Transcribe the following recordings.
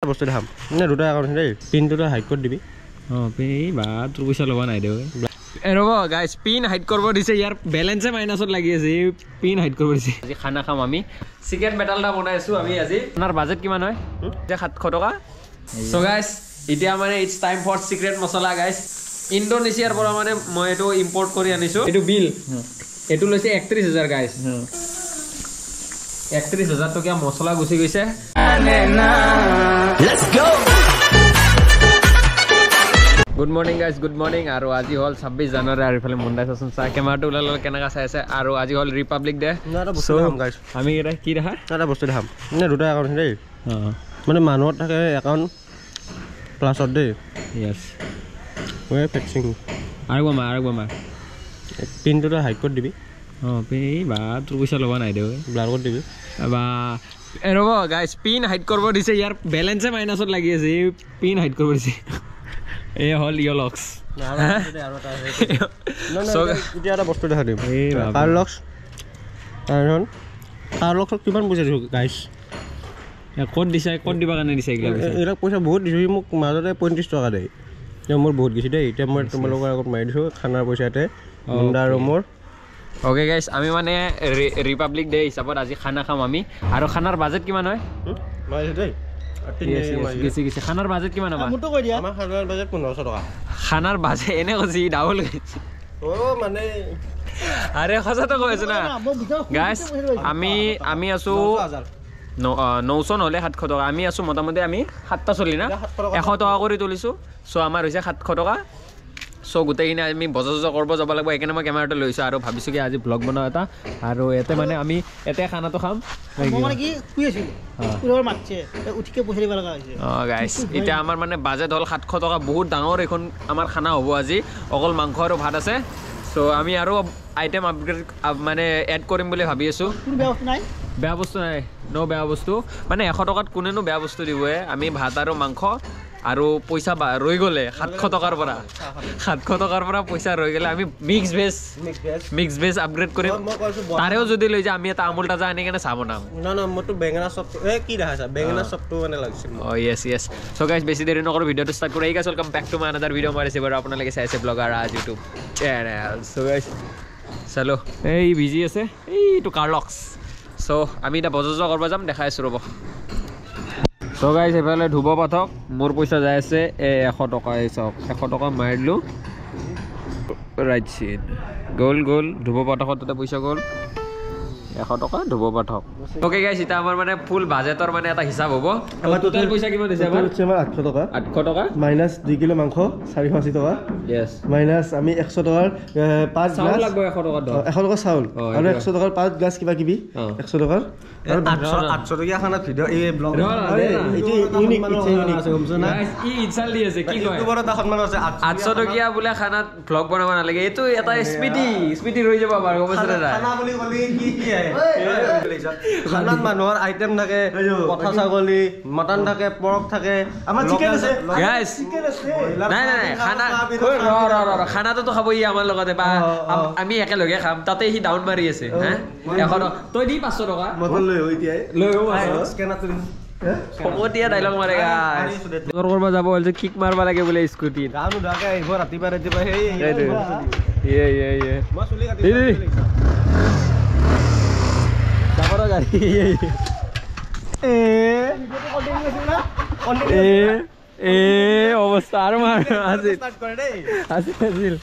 বস্তু দেখাম নে দুটা একাউণ্ট দেই। পিনটো হাইড কৰি দিবি। অঁ পিন বা তোৰ পইচা ল'ব নাই দে। ৰ'ব গাইজ, পিন হাইড কৰিব দিছে, ইয়াৰ বেলেঞ্চে মাইনাছত লাগি আছে, এই পিন হাইড কৰিব দিছে। আজি খানা খাম আমি, চিকেন মেটাল এটা বনাই আছোঁ আমি আজি। আপোনাৰ বাজেট কিমান হয়? 700 টকা। চ' গাইজ এতিয়া মানে it's time for secret masala guys. ইণ্ডোনেছিয়াৰ পৰা মানে মই এইটো ইম্পৰ্ট কৰি আনিছোঁ। এইটো বিল, এইটো লৈছে 31,000 গাইজ। 31,000 টকীয়া মছলা গুচি গৈছে। Good morning guys, good morning. আৰু আজি হ'ল 26 জানুৱাৰী। আৰু ইফালে মুণ্ডাই চাচোন, চাই কেমেৰাটো ওলালে কেনেকুৱা চাই আছে। আৰু আজি হ'ল ৰিপাব্লিক ডে। আমি এটা কি দেখা এটা বস্তু দেখাম নে দুটা একাউণ্ট দেই। মানে মানুহত থাকে একাউণ্ট প্লাছত দেই। য়েছ ফেক্সিং আৰু মাৰ, আৰু মাৰ। পিনটো হাইড কৰি দিবি। অঁ পিন বা তোৰ পইচা ল'ব নাই দে, ব্লাৰ কৰি দিবি। বা ৰ'ব গাইজ, পিন হাইড কৰিব দিছে, ইয়াৰ বেলেঞ্চে মাইনাছত লাগি আছে, এই পিন হাইড কৰিব দিছে। এই হ'ল ইয়লক্স। এতিয়া এটা বস্তু দেখা দিম, কাৰলক্স। কাৰলক্সত কিমান পইচা দিছোঁ গাইজ? ক'ত দিছে, ক'ত দিবৰ কাৰণে দিছে এইবিলাক? এইবিলাক পইচা বহুত দিছোঁ। মোক মাজতে 35 টকা দেই, এতিয়া মোৰ বহুত গৈছে দেই। এতিয়া মই তোমালোকৰ আগত মাৰি দিছোঁ খানাৰ পইচা ইয়াতে মুণ্ডা আৰু মোৰ। অ'কে গাইজ, আমি মানে ৰিপাব্লিক ডে হিচাপত আজি খানা খাম আমি। আৰু খানাৰ বাজেট কিমান হয়? দেই খানাৰ বাজেট কিমান? আমাৰ খানাৰ বাজেট 1500 টকা। খানাৰ বাজেট এনে কৈছি ডাবল গৈছে। মানে আৰে সঁচাটো কৈ আছো না গাইজ। আমি আছো 900 নহ'লে 700 টকা। আমি আছো মোটামুটি আমি 7টা চলি না, 100 টকা কৰি তুলিছোঁ। চ' আমাৰ হৈছে 700 টকা। চ' গোটেইখিনি আমি বজাৰ চজাৰ কৰিব যাব লাগিব, সেইকাৰণে মই কেমেৰাটো লৈছোঁ। আৰু ভাবিছোঁ কি আজি ব্লগ বনাওঁ এটা। আৰু ইয়াতে মানে আমি ইয়াতে খানাটো খাম। অঁ গাইজ, এতিয়া আমাৰ মানে বাজেট হ'ল 700 টকা। বহুত ডাঙৰ এইখন আমাৰ খানা হ'ব আজি। অকল মাংস আৰু ভাত আছে। চ' আমি আৰু আইটেম আপগ্ৰেড মানে এড কৰিম বুলি ভাবি আছোঁ। বেয়া বস্তু নাই, ন' বেয়া বস্তু। মানে 100 টকাত কোনেনো বেয়া বস্তু দিবহে। আমি ভাত আৰু মাংস আৰু পইচা ৰৈ গ'লে 700 টকাৰ পৰা, 700 টকাৰ পৰা পইচা ৰৈ গ'লে আমি মিক্স ভেজ আপগ্ৰেড কৰিম। তাৰেও যদি লৈ যায় আমি এটা আমুল তাজা আনি কেনে চাহ বনাম। অঁ য়েছ য়েছ। চ' গাইজ বেছি দেৰি নকৰোঁ, ভিডিঅ'টো ষ্টাৰ্ট কৰোঁ। এই guys welcome back to my another video. মই আছে বাৰু আপোনালোকে চাই আছে ব্লগাৰ ৰাজ ইউটিউব চেনেল। চ' গাইজ চালো, এই বিজি আছে এইটো কাৰলক্স। চ' আমি এতিয়া বজাৰ চজাৰ কৰিব যাম, দেখাই আছোঁ ৰ'ব। চ' গাইজ সেইফালে ধুব পাঠক, মোৰ পইচা যাই আছে এই 100 টকা। এই চাওক 100 টকা মাৰি দিলোঁ। ৰাইট চিন গ'ল গ'ল, ধুব পাঠকত তাতে পইচা গ'ল 100 টকা। ধুব পাঠক। অ'কে গাইজ, এতিয়া আমাৰ মানে ফুল বাজেটৰ মানে এটা হিচাপ হ'ব। টোটেল পইচা কিমান হৈছে আমাৰ? 800 টকা। 800 টকা মাইনাছ 2 কিলো মাংস 480 টকা। য়েছ। মাইনাছ আমি 100 টকাৰ 5 চাউল লাগব, 100 টকা, 100 টকা চাউল আৰু 100 টকাৰ 5 গ্লাছ কিবা কিবি 100 টকাৰ। আৰু 800 টকীয়া খানাত ভিডিঅ' এই ব্লগ এইটো ইউনিক, ইউনিক আছে, গম পাইছা না? ই ইনচাল্ট দি আছে, কি কয় ইউটিউবৰ এটা সন্মান আছে। 800 টকীয়া বোলে খানাত ব্লগ বনাব নালাগে, এইটো এটা স্মৃতি, স্মৃতি ৰৈ যাব বাৰু, গম পাইছা না? খানা বুলি ক'লে কি কি আহে? খানাত মানুহৰ আইটেম থাকে, পঠা ছাগলী, মটন থাকে, পৰ্ক থাকে, আমাৰ চিকেন আছে গাইজ। নাই নাই খানা ৰ ৰ ৰ, খানাটোতো খাব ই আমাৰ লগতে, বা আমি একেলগে খাম। তাতে সি ডাউন মাৰি আছে। হা 100 টকা তই দি 500 টকা মটন লৈ আহ, এতিয়াই লৈ আহ। ফকতীয়া ডাইলগ মাৰে গাইজ। বজাৰ কৰিব যাব হ'ল, কিক মাৰবা লাগে বোলে স্কুটিত। গা নোধোৱাকে আহিব ৰাতিপুৱা ৰাতিপুৱা। সেই ইয়ে ইয়ে ইয়ে, মই চুলি কাটি যাব গাড়ী। এ অৱস্থা আৰু মাৰ আছিল আছিল আছিল।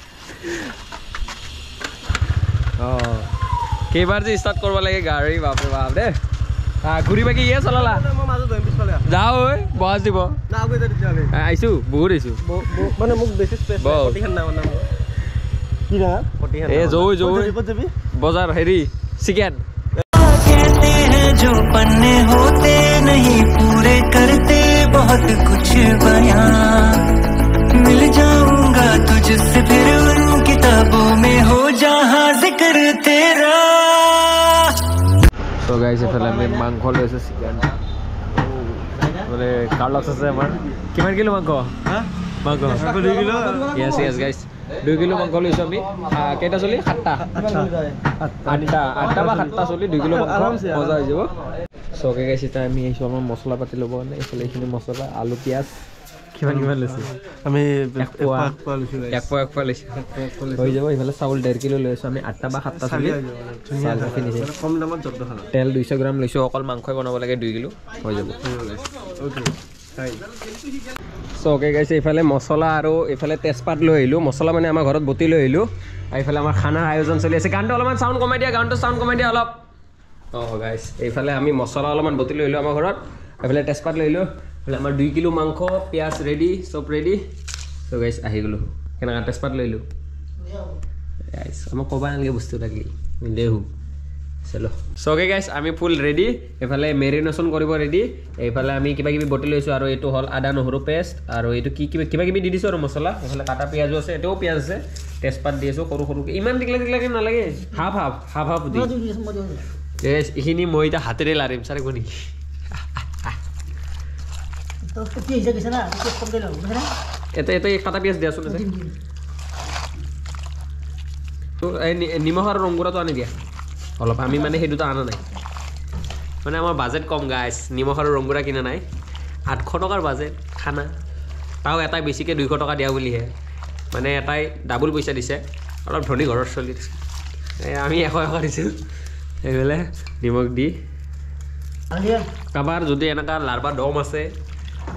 অঁ কেইবাৰ যে ষ্টাৰ্ট কৰিব লাগে গাড়ী, বাপৰে বাপ দে। ঘূৰি বাকি ইয়ে চলালা যাওঁ ঐ, বহাজ দিব আহিছো, বহুত আহিছো। এ জৌ জৌ বজাৰ হেৰি চিকেন। जो पन्ने होते नहीं पूरे करते बहुत कुछ बयां, मिल जाऊंगा तुझसे फिर उन किताबों में हो जहां जिक्र तेरा। তো গাইছ এফালে আমি মাংস লৈছোঁ, চিকেন মানে কাৰলক্স আছে আমাৰ। কিমান কিলো মাংস? মাংস 2 কিলো। য়েছ য়েছ গাইছ, 2 কিলো মাংস লৈছোঁ আমি। কেইটা চলি? 7টা, 8টা, 8টা বা 7টা চলি 2 কিলো মাংস, মজা হৈ যাব। চকে গাইছে এতিয়া আমি আহিছোঁ অলপমান মছলা পাতি ল'ব কাৰণে। এইফালে এইখিনি মছলা, আলু, পিঁয়াজ কিমান কিমান লৈছোঁ আমি? এক পোৱা এক পোৱা এক পোৱা লৈছোঁ, হৈ যাব। এইফালে চাউল 1.5 কিলো লৈ আছোঁ আমি, 8টা বা 7টা চলি কম দামত জব্দ খানা। তেল 200 গ্ৰাম লৈছোঁ, অকল মাংসই বনাব লাগে 2 কিলো, হৈ যাব। চ' অ'কে গাইছে, এইফালে মছলা আৰু এইফালে তেজপাত লৈ আহিলোঁ। মছলা মানে আমাৰ ঘৰত বটি লৈ আহিলোঁ। আৰু এইফালে আমাৰ খানাৰ আয়োজন চলি আছে। গানটো অলপমান চাউণ্ড কমাই দিয়া, গানটো চাউণ্ড কমাই দিয়া অলপ। অঁ গাইছ, এইফালে আমি মছলা অলপমান বটি লৈ আহিলোঁ আমাৰ ঘৰত, এইফালে তেজপাত লৈ আহিলোঁ, এইফালে আমাৰ 2 কিলো মাংস, পিঁয়াজ ৰেডি, চব ৰেডি। চ' গাইছ আহি গ'লোঁ, কেনেকুৱা তেজপাত লৈ আহিলোঁ গাইছ, আমাক ক'ব নালাগে বস্তু লাগিল লেহু। চলো চ' অ'কে গাইছ, আমি ফুল ৰেডি। এইফালে মেৰিনেশ্যন কৰিব ৰেডি। এইফালে আমি কিবা কিবি বটি লৈছোঁ আৰু এইটো হ'ল আদা নহৰু পেষ্ট আৰু এইটো কি কিবা কিবা কিবি দি দিছোঁ আৰু মছলা। এইফালে কাটা পিঁয়াজো আছে, এইটোও পিঁয়াজ আছে, তেজপাত দি আছোঁ সৰু সৰুকৈ, ইমান দীঘলা দীঘলাকৈ নালাগে, হাফ হাফ হাফ হাফ দি। এইখিনি মই এতিয়া হাতেৰে লাৰিম, চাৰিব নেকি? এটা কাটা পিঁয়াজ দিয়াচোন। এই নিমখ আৰু ৰংগুড়াটো আনি দিয়া অলপ, আমি মানে সেই দুটা অনা নাই, মানে আমাৰ বাজেট কম গাইছ, নিমখ আৰু ৰংগুড়া কিনা নাই। 800 টকাৰ বাজেট খানা, তাও এটাই বেছিকৈ 200 টকা দিয়া বুলিহে, মানে এটাই ডাবুল পইচা দিছে, অলপ ধনী ঘৰৰ চলি দিছে। এই আমি 100 100 দিছোঁ। সেইফালে নিমখ দি কাৰোবাৰ যদি এনেকুৱা লাৰবা দম আছে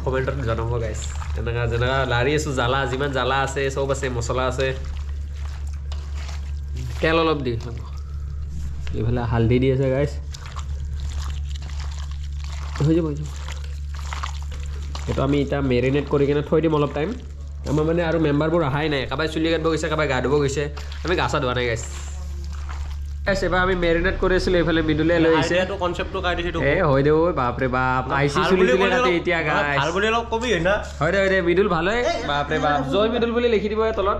কমেণ্টত জনাব গাইছ। এনেকুৱা যেনেকুৱা লাৰি আছোঁ, জ্বালা যিমান জ্বালা আছে চব আছে, মছলা আছে, তেল অলপ দি, এইফালে হালধি দি আছে গাইছ, হৈ যাব হৈ যাব। এইটো আমি এতিয়া মেৰিনেট কৰি কিনে থৈ দিম অলপ টাইম। আমাৰ মানে আৰু মেম্বাৰবোৰ অহাই নাই, কাৰোবাই চুলি কাটিব গৈছে, কাৰোবাই গা ধুব গৈছে, আমি গা চা ধোৱা নাই গাইছ। এবাৰ আমি মেৰিনেট কৰি আছিলোঁ, এইফালে মৃদুলে লৈ আহিছে। এ হয় দে ঐ, বাপৰে বাপ, আহিছে চুলি তুলি কাটি এতিয়া গাইছ। হয় দে হয় দে, মৃদুল ভাল হয়, বাপৰে বাপ, জয় মৃদুল বুলি লিখি দিব তলত।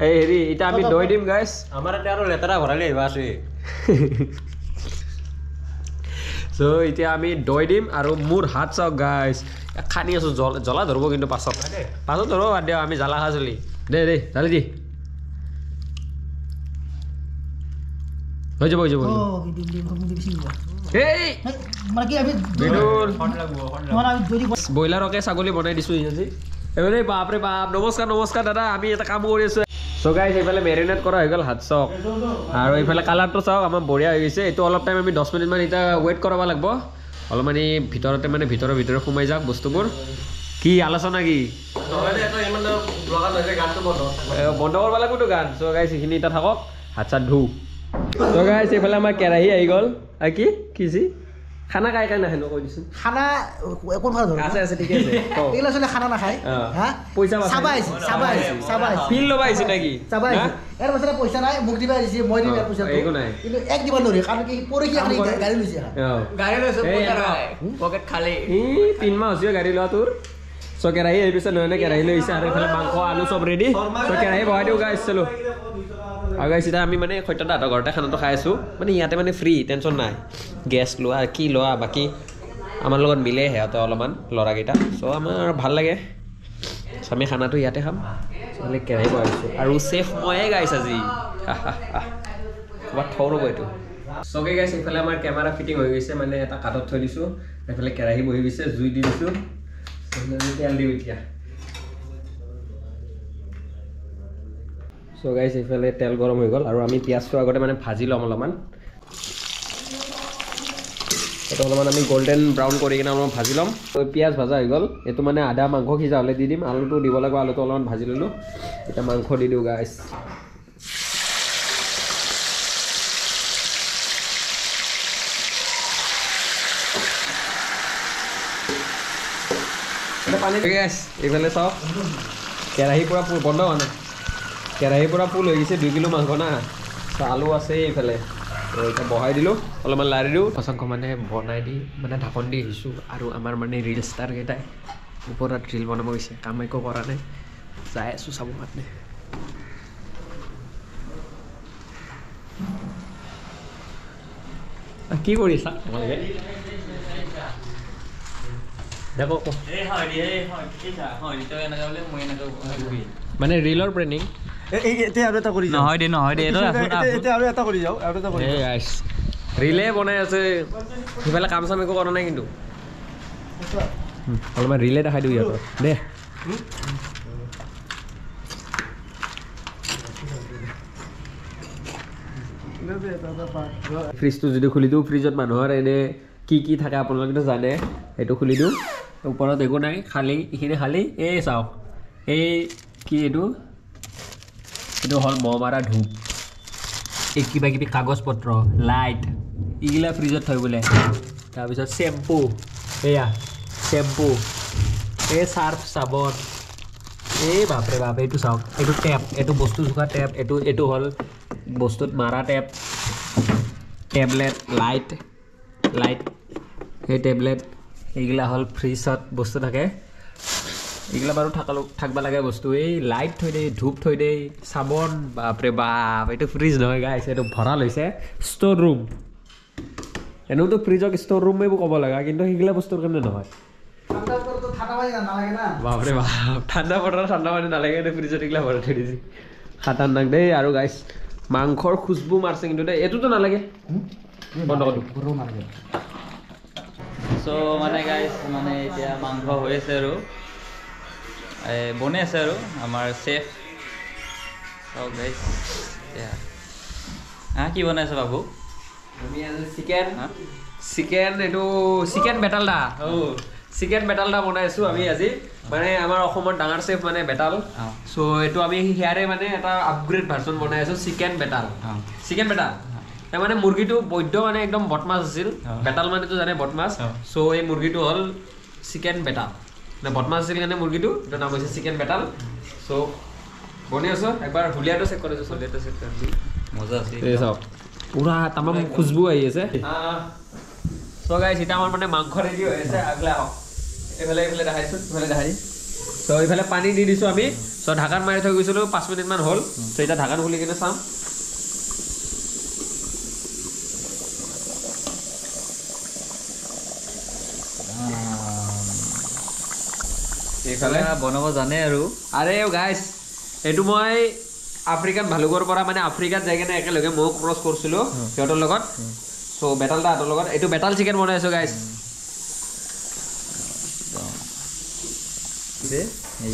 এই হেৰি এতিয়া আমি দৈ দিম গাইছ। আমাৰ এতিয়া আৰু লেতেৰা ভৰালি আহিব আছে। চ' এতিয়া আমি দৈ দিম আৰু মোৰ হাত চাওক গাইছ, খানি আছোঁ, জ্বলা ধৰিব কিন্তু পাছত, পাছত ধৰিব, বাদ দিয়ক, আমি জ্বালা খা চলি। দে দে ঢালি দি, হৈ যাব হৈ যাব। ব্ৰইলাৰকে ছাগলী বনাই দিছোঁ আজি। এইফালে বাপৰে বাপ, নমস্কাৰ নমস্কাৰ দাদা, আমি এটা কাম কৰি আছোঁ। চ' গাইছ এইফালে মেৰিনেট কৰা হৈ গ'ল হাত চাওক, আৰু এইফালে কালাৰটো চাওক আমাৰ বঢ়িয়া হৈ গৈছে। এইটো অলপ টাইম আমি 10 মিনিটমান এতিয়া ৱেইট কৰাব লাগিব, অলপমান এই ভিতৰতে মানে ভিতৰে ভিতৰে সোমাই যাওক বস্তুবোৰ। কি আলোচনা কি বন্ধ কৰিব লাগিবতো গান। চ' গাইছ এইখিনি এতিয়া থাকক, হাত চাত ধু। চ' গাইছ এইফালে আমাৰ কেৰাহী আহি গ'ল। কি কি খানা খাই খাই নাহে কৈ দিছোঁ। খানা কোন ফালে ধৰো? আছে আছে ঠিকে আছে। এইগিলা চলে খানা নাখায়, হা পইচা চাবা আহিছে, চাবা আহিছে, চাবা আহিছে, ফিল ল'বা আহিছে নেকি? চাবা আহিছে। ইয়াৰ পাছতে পইচা নাই, মোক দিবা আহিছে, মই দিম ইয়াৰ পইচাটো। একো নাই, কিন্তু এক দিব নোৱাৰি, কাৰণ কি পৰহি এখন গাড়ী লৈছে, গাড়ী লৈছে, পইচা নাই, পকেট খালী। ই 3 মাহ হৈছে গাড়ী লোৱা তোৰ। চ' কেৰাহী আহি পিছে নহয় নে, কেৰাহী লৈ আহিছে আৰু এইফালে মাংস আলু চব ৰেডি। চ' কেৰাহী বহাই দিওঁ গাইছ, চলো। আৰু গাইছ এতিয়া আমি মানে সত্যদাহঁতৰ ঘৰতে খানাটো খাই আছোঁ, মানে ইয়াতে মানে ফ্ৰী, টেনশ্যন নাই, গেছ লোৱা কি লোৱা, বাকী আমাৰ লগত মিলে সিহঁতে অলপমান ল'ৰাকেইটা। চ' আমাৰ ভাল লাগে। চ' আমি খানাটো ইয়াতে খাম। চ' কেৰাহী বহাই দিছোঁ আৰু চেফ ময়ে গাইছ আজি, ক'ৰবাত থওঁ ৰ'ব এইটো। চবে গাইছ এইফালে আমাৰ কেমেৰা ফিটিং হৈ গৈছে, মানে এটা কাঠত থৈ দিছোঁ, এইফালে কেৰাহী বহি গৈছে, জুই দি দিছোঁ, তেল দিওঁ এতিয়া। চ' গাইছ এইফালে তেল গৰম হৈ গ'ল আৰু আমি পিঁয়াজটো আগতে মানে ভাজি ল'ম অলপমান। এইটো অলপমান আমি গল্ডেন ব্ৰাউন কৰি কিনে অলপমান ভাজি ল'ম। পিঁয়াজ ভাজা হৈ গ'ল, এইটো মানে আধা মাংস সিজা হ'লে দি দিম, আলুটো দিব লাগিব, আলুটো অলপমান ভাজি ল'লোঁ। এতিয়া মাংস দি দিওঁ গাইছ। পানী গাইছ এইফালে চাওক, কেৰাহীৰ পৰা বন্ধ হোৱা নাই, কেৰাহীৰ পৰা ফুল হৈ গৈছে 2 কিলো মাংস না। আলু আছে এইফালে, এতিয়া বহাই দিলোঁ, অলপমান লাৰি দিওঁ। মাংস মানে বনাই দি মানে ঢাকন দি আহিছোঁ আৰু আমাৰ মানে ৰিল ষ্টাৰকেইটাই ওপৰত ৰিল বনাব গৈছে, কাম একো কৰা নাই, যাই আছোঁ চাব কাৰণে। কি কৰিছা তোমালোকে? মানে ৰিলৰ প্লেনিং এতিয়া আৰু এটা কৰি যাওঁ। নহয় দে, নহয় দে, এতিয়া আৰু এটা কৰি যাওঁ, আৰু এটা কৰি যাওঁ। ৰিলে বনাই আছে সিফালে কাম চাম একো কৰা নাই কিন্তু অলপমান ৰিলে দেখাই দিওঁ ইহঁতৰ দে ফ্ৰিজটো যদি খুলি দিওঁ ফ্ৰিজত মানুহৰ এনে কি কি থাকে আপোনালোকেতো জানে সেইটো খুলি দিওঁ ওপৰত একো নাই খালী এইখিনি খালী এই চাওক এই কি এইটো এইটো হ'ল মহ মাৰা ধূপ এই কিবা কিবি কাগজ পত্ৰ লাইট এইগিলা ফ্ৰিজত থৈ বোলে তাৰপিছত শ্বেম্পু এয়া শ্বেম্পু এই চাৰ্ফ চাবোন এই বাপৰে বাপ এইটো চাওক এইটো টেপ এইটো বস্তু জোখা টেপ এইটো এইটো হ'ল বস্তুত মাৰা টেপ টেবলেট লাইট লাইট সেই টেবলেট এইগিলা হ'ল ফ্ৰিজত বস্তু থাকে এইগিলা বাৰু থাকিব লাগে বস্তু এই লাইট থৈ দিয়ে ধূপ থৈ দিয়ে চাবোন বাপৰে বাপ এইটো ফ্ৰিজ নহয় গাইছ এইটো ভঁৰাল হৈছে ষ্ট'ৰ ৰুম এনেওতো ফ্ৰিজক ষ্ট'ৰ ৰুম এইবোৰ ক'ব লগা কিন্তু সেইগিলা বস্তুৰ কাৰণে নহয় বাপৰে বাপ ঠাণ্ডা বতৰত ঠাণ্ডা পানী নালাগে এইটো ফ্ৰিজত এইগিলা ভৰাই থৈ দিছে খাতাৰনাক দেই আৰু গাইছ মাংসৰ খুচবু মাৰছে কিন্তু দেই এইটোতো নালাগে বন্ধ কৰি চ' মানে গাইছ মানে এতিয়া মাংস হৈ আছে আৰু বনাই আছে আৰু আমাৰ চেফ চাওক গাইছ এতিয়া হা কি বনাই আছে বাবু আমি আজি চিকেন চিকেন এইটো চিকেন বেটাল দা চিকেন বেটাল দা বনাই আছোঁ আমি আজি মানে আমাৰ অসমৰ ডাঙৰ চেফ মানে বেটাল চ' এইটো আমি সেয়াৰে মানে এটা আপগ্ৰেড ভাৰ্চন বনাই আছোঁ চিকেন বেটাল চিকেন বেটাল মানে মুৰ্গীটো বৈদ্য মানে একদম বদমাছ আছিল বেটাল মানেতো জানে বদমাছ চ' এই মুৰ্গীটো হ'ল চিকেন বেটাল মানে বদমাছ আছিল কাৰণে মুৰ্গীটো এইটো নাম হৈছে চিকেন বেটাল চ' বনাই আছোঁ একবাৰ হুলিয়াটো চেক কৰিছোঁ হুলিয়াটো চেক কৰি মজা আছে এই চাওক পুৰা তামাম খুচবু আহি আছে চ' গাইছ এতিয়া আমাৰ মানে মাংস ৰেডি হৈ আছে আগলা আহক এইফালে এইফালে দেখাইছোঁ এইফালে দেখাই চ' এইফালে পানী দি দিছোঁ আমি চ' ঢাকান মাৰি থৈ গৈছিলোঁ 5 মিনিটমান হ'ল চ' এতিয়া ঢাকান খুলি কিনে চাম এইফালে বনাব জানে আৰু আৰে গাইছ এইটো মই আফ্ৰিকান ভালুকৰ পৰা মানে আফ্ৰিকাত যাই কিনে একেলগে ময়ো ক্ৰছ কৰিছিলোঁ সিহঁতৰ লগত চ' বেটাল দাহঁতৰ লগত এইটো বেটাল চিকেন বনাই আছোঁ গাইছ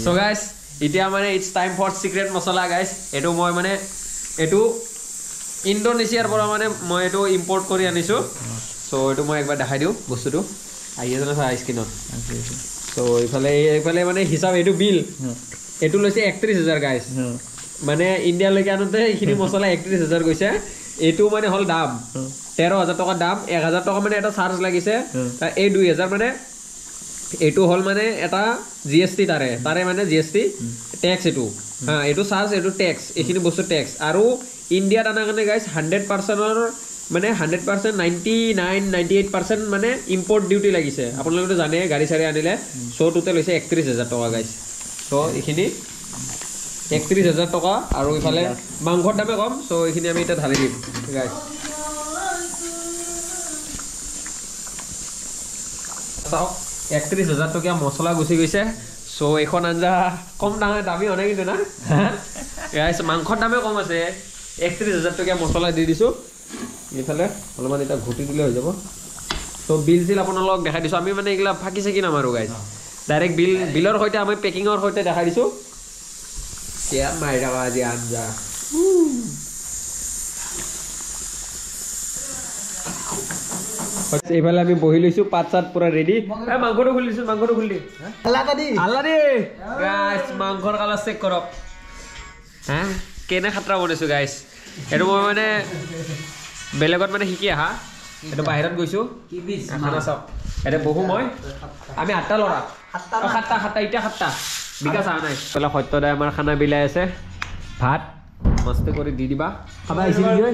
চ' গাইছ এতিয়া মানে it's time for secret masala guys এইটো মই মানে এইটো ইণ্ডোনেছিয়াৰ পৰা মানে মই এইটো ইম্পৰ্ট কৰি আনিছোঁ চ' এইটো মই একবাৰ দেখাই দিওঁ বস্তুটো আহি আছে নহয় স্ক্ৰীণত চ' এইফালে এইফালে মানে হিচাপ এইটো বিল এইটো লৈছে 31,000 গাইছ মানে ইণ্ডিয়ালৈকে আনোতে এইখিনি মছলা 31,000 গৈছে এইটো মানে হ'ল দাম 13,000 টকা দাম 1,000 টকা মানে এটা চাৰ্জ লাগিছে এই 2,000 মানে এইটো হ'ল মানে এটা GST তাৰে তাৰে মানে GST tax এইটো হা এইটো চাৰ্জ এইটো টেক্স এইখিনি বস্তু টেক্স আৰু ইণ্ডিয়াত অনাৰ কাৰণে গাইছ 100%ৰ মানে 100% 99 98% মানে ইম্পৰ্ট ডিউটি লাগিছে আপোনালোকেতো জানে গাড়ী চাড়ী আনিলে চ' টোটেল হৈছে 31,000 টকা গাইছ চ' এইখিনি 31,000 টকা আৰু ইফালে মাংসৰ দামে কম চ' এইখিনি আমি এতিয়া ঢালি দিম গাইছ চাওক 31,000 টকীয়া মছলা গুচি গৈছে চ' এইখন আঞ্জা কম ডাঙৰ দামী হোৱা নাই কিন্তু না গাইছ মাংসৰ দামে কম আছে 31,000 টকীয়া মছলা দি দিছোঁ এইফালে অলপমান এতিয়া ঘুটি দিলে হৈ যাব চ' বিল চিল আপোনালোকক দেখাই দিছোঁ আমি মানে এইগিলা ফাঁকি চাকি নামাৰোঁ গাইছ ডাইৰেক্ট বিল বিলৰ সৈতে আমি পেকিঙৰ সৈতে দেখাই দিছোঁ মাৰি থকা আজি আঞ্জা এইফালে আমি বহি লৈছোঁ পাত চাত পুৰা ৰেডি মাংসটো খুলি দিছোঁ মাংসটো খুলি দি আল্লা দি গাইছ মাংসৰ কালাৰ চেক কৰক হা কেনে খাতৰা বনাইছোঁ গাইছ এইটো মই মানে বেলেগত মানে শিকি আহা এইটো বাহিৰত গৈছোঁ খানা চাওক এতিয়া বহো মই আমি 8টা ল'ৰা সাতটা সাতটা এতিয়া 7টা বিকাশ অহা নাই পেলাই সত্যদাই আমাৰ খানা বিলাই আছে ভাত মস্ত কৰি দি দিবা খাবা আহিছে নেকি ঐ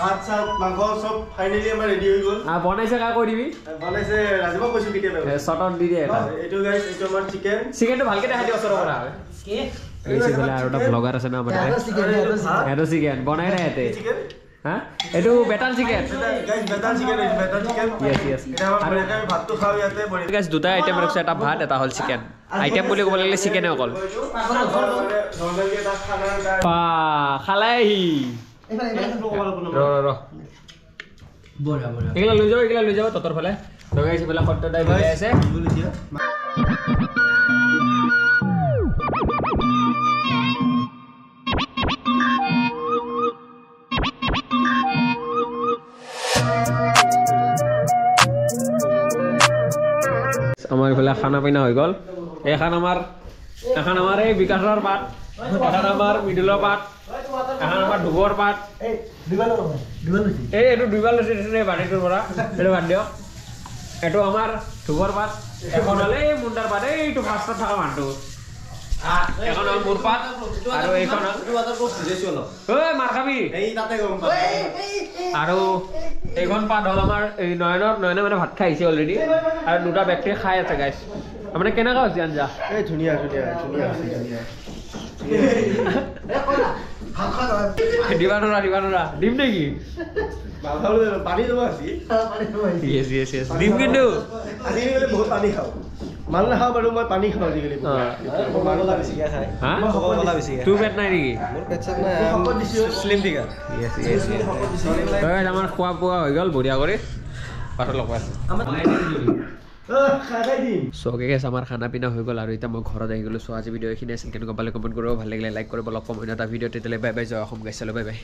ভাত চাত মাংস চব ফাইনেলি আমাৰ ৰেডি হৈ গ'ল বনাইছে কা কৈ দিবি বনাইছে ৰাজীৱক কৈছো কেতিয়াবা চটন দি দিয়ে এটা এইটো গাইস এইটো আমাৰ চিকেন চিকেনটো ভালকে দেখাই দিও ওচৰৰ পৰা কি এইফালে আৰু এটা ব্লগাৰ আছে না আমাৰ এটা চিকেন বনাই নাই ইয়াতে হা এইটো বেটাল চিকেন গাইস বেটাল চিকেন এইটো বেটাল চিকেন ইয়েস ইয়েস এটা আমাৰ আমি ভাতটো খাও ইয়াতে গাইস দুটা আইটেম ৰাখছে এটা ভাত এটা হ'ল চিকেন আইটেম বুলি ক'ব লাগিলে চিকেনে অকল বা খালাই ৰ ৰ বঢ়িয়া বঢ়িয়া। এইগিলা লৈ যাব, এইগিলা লৈ যাব ততৰ ফালে। লগাইছে এইফালে সত্য দাই মিলাই আছে। আমাৰ এইফালে খানা পিনা হৈ গ'ল। এইখন আমাৰ, এখন আমাৰ এই বিকাশৰ পাত, এখন আমাৰ মৃদুলৰ পাত, এখন আমাৰ ধুবৰ পাত। এই এইটো দুইবাৰ লৈছে এই বাৰীটোৰ পৰা, এইটো বাদ দিয়ক। এইটো আমাৰ ধুবৰ পাত, এখন হ'ল এই মুণ্ডাৰ পাত, এইটো ফাৰ্ষ্টত থকা মানুহটো। এখন হ'ল মোৰ পাত আৰু এইখন হ'ল ঐ মাৰ খাবি। আৰু এইখন পাত হ'ল আমাৰ এই নয়নৰ, নয়নে মানে ভাত খাই আহিছে অলৰেডি আৰু দুটা ব্যক্তিয়ে খাই আছে গাইছ। মানে কেনেকুৱা হৈছে আঞ্জা? এই ধুনীয়া ধুনীয়া ধুনীয়া হৈছে, ধুনীয়া। দিবা নোৱাৰা, দিবা নোৱাৰা। দিম নেকি? পানী দিব আজি। য়েছ য়েছ য়েছ, দিম কিন্তু। আজিকালি বহুত পানী খাওঁ, মাল নাখাওঁ বাৰু, মই পানী খাওঁ আজিকালি। হা? তোৰ পেট নাই নেকি? মোৰ পেট চেট নাই, slim figure. Yes yes yes. আমাৰ খোৱা বোৱা হৈ গ'ল বঢ়িয়া কৰি, পাছত লগ পাইছোঁ। চ' গাইছ আমাৰ খানা পিনা হৈ গ'ল আৰু এতিয়া মই ঘৰত আহি গ'লোঁ। চ' আজি ভিডিঅ' এইখিনি আছিল, কেনেকুৱা পালে কমেণ্ট কৰিব, ভাল লাগিলে লাইক কৰিব, লগ পাম অন্য এটা ভিডিঅ'। তেতিয়াহ'লে বাই বাই, জয় অসম গাইছ, বাই বাই।